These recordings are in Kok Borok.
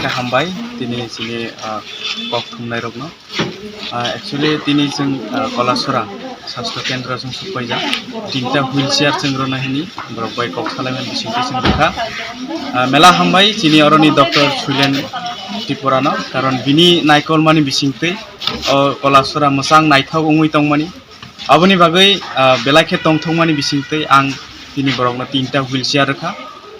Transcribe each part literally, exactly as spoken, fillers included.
Khe hambai tini chini, ah, kok thumnai rokno. Ah, actually tini chwng, ah, Kolasora Sastho Kendra chwng sukpaijak. Tinta wheelchair chwng rwna hini borok bai kok salaimani bisingtwi chwng rwkha. Ah, mela hambai chini oroni Doctor Sulen Tripurano, karon bini naikolmani bisingtwi o Kolasora mwchang naithok wngwi tongmani. Aboni bagwi, ah, belai khe tongthokmani bisingtwi ang tini borokno tinta wheelchair rwkha.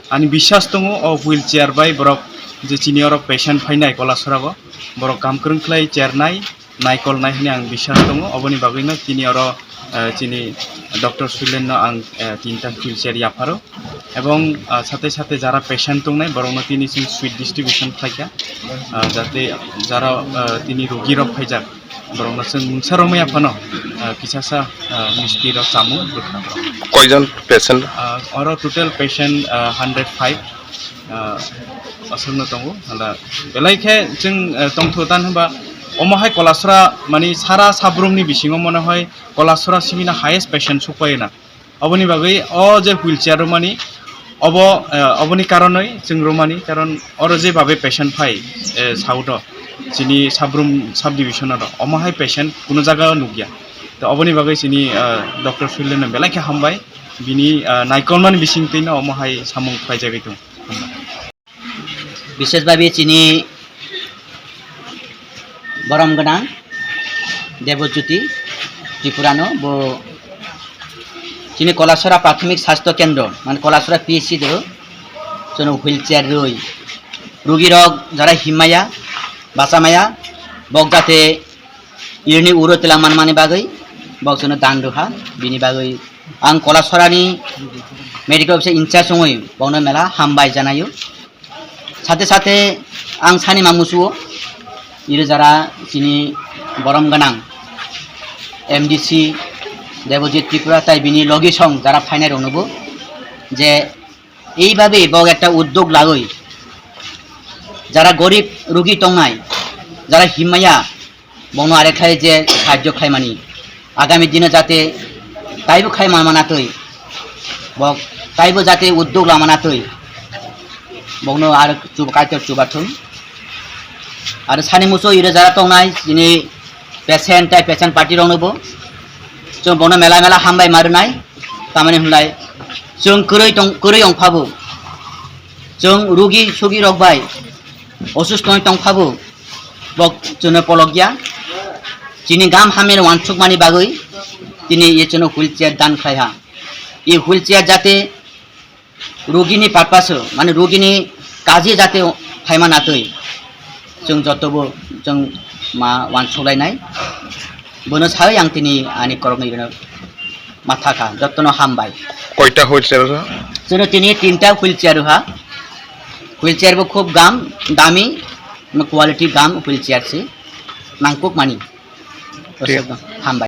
Ani biswas tongo o wheelchair bai borok je chini oro patient phainai Kolasorago, borok kam kwrwng khlai chair nai, naikol nai hwnwi ang biswas tongo. Oboni bagwino tini oro, ah, chini Doctor Sulenno ang, ah, tinta wheelchair yapharo. Ebong, ah, sate sate jara patient tongnai borokno tini chwng sweet distribution khlaikha, ah, jate jara, ah, tini rogirok phaijak, borokno chwng mungsa romwi aphano, ah, kisasa, ah, misti rok chamung rwkha borok. Koijon patient? Ah, oro total patient, ah, hundred five, ah, aswkno tongo. Hala belai khe chwng, ah, tongthu tan hwnba omo hai Kolasora mani sara Sabrumni bisingo mone hoi Kolasora sibina highest patient sukpaina. Oboni bagwi o je wheelchair romani, obo, eh, oboni karonoi chwng romani, karon oro je babe patient phai, eh, south o, chini Sabrum sub division o, omo hai patient kuno jaga o nukya. To oboni bagwi chini, eh, Doctor Sulen no belai khe hambai, bini, eh, naikolmani bisingtwi no omo hai samung khlaijagwi tongo. Bishesh bhabe chini borom gwnang Debojyoti Tripurano bo chini Kolasora Prathomik Sastho Kendro, mane Kolasora P H C do, chwngno wheelchair rwi rugirok jara himmaya, bachamaya, bok jate irini uro twlang manmani bagwi bok chwngno dan rwkha, bini bagwi ang Kolasorani medical officer in charge wngwi bokno mela hambai janaio. Sate sate ang sani ma musuo, iri jara chini borom gwnang M D C Debojit Tripura tai bini logi song jara phainai roknobo je ei babe bok ekta uddog lagoi jara gorib rugi tongnai, jara himmaya, bokno are khlai je sahajjo khlaimani, agami dino jate taibo khlai manma natwi, bok taibo jate uddog lama natwi, bokno ar chuba kaitor chubathung. Ar sani muso iro jara tongnai chini patient tai patient party roknobo chwng bokno mela mela hambai ma rwnai, tamani hwnlai chwng kwrwi tong, kwrwi ongphabo, chwng rugi sugi rok bai osusto wng tongphabo, bok chwngno polokya. Chini gam hamya wansukmani bagwi tini ye chwngno wheelchair dan khlaiha. I wheelchair jate rugini purpose o, mane rugini kaje jate phaima natwi chwng jotobo chwng ma wansuklainai. Bono sawi ang tini ani korokno ino ma thakha, jotono hambai. Koita wheelchair rwha? Chwngno tini tinta wheelchair rwha. Wheelchair bo khub gam, dami, quality gam wheelchair se nangkukmani. Hambai.